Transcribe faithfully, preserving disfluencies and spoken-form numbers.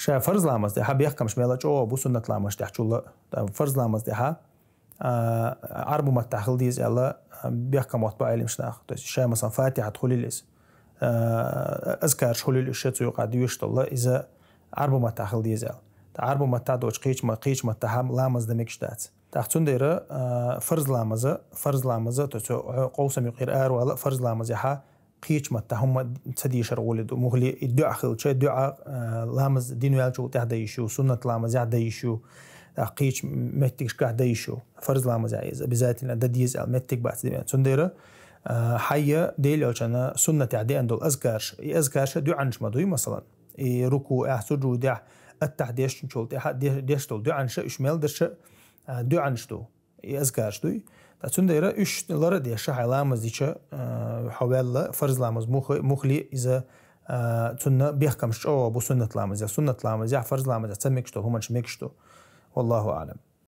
Ша фарз ламаз тӀехьа бехкамаш мел чӀоагӀа бу суннат ламаз тӀехьа чула. ТӀа фарз ламаз тӀехьа, а, Ӏарбу маттахь хила деза аьлла, а, бехкам оттабу Ӏилманаш нах. То есть ша, масалан, Фатихьат хулил из. А, азкарш хулил из ша цу юкъа дуьйш долла, иза Ӏарбу маттахь хила деза аьлла. ТӀа Ӏарбу маттахь доцу кхечу ма-, кхечу маттахьа ламаз дан мегаш дац. ТӀаккха цундела, а, фарз ламаза, фарз ламаза, то есть, а, къовсам юкъера аравала фарз ламазехьа кхечу маттахь хӀумма ца дешар гӀоли ду. Мухли и дуьа хилча, дуьа, а, ламаз дин ваьлчул тӀехь дан йиш ю, суннат ламазехь дан йиш ю, а, кхечу меттигашкахь дан йиш ю. Фарз ламазехь иза обязательно дан деза аьлла меттиг бац дина. Цундела, а, хьайя Дела йолчана суннатехь деана долу азкарш. И азкарша дуьанаш ма дуй, масалан. И руку ахь, суджудехь, аттахь дешначул тӀехьа де-, деш долу дуьанаш, уьш мел дарша, а, дуьанаш ду. И азкарш дуй. ТӀа цундела уьш лара а деш, хьайн ламаз дича, а, хьо ваьлла, фарз ламаз мух-, мухли иза, а, цунна бехкамаш чӀоагӀа бу суннат ламаз. Я суннат ламаз, я фарз ламаз, я ца мегаш долу хӀуманаш мегаш ду. Валлаху аълам.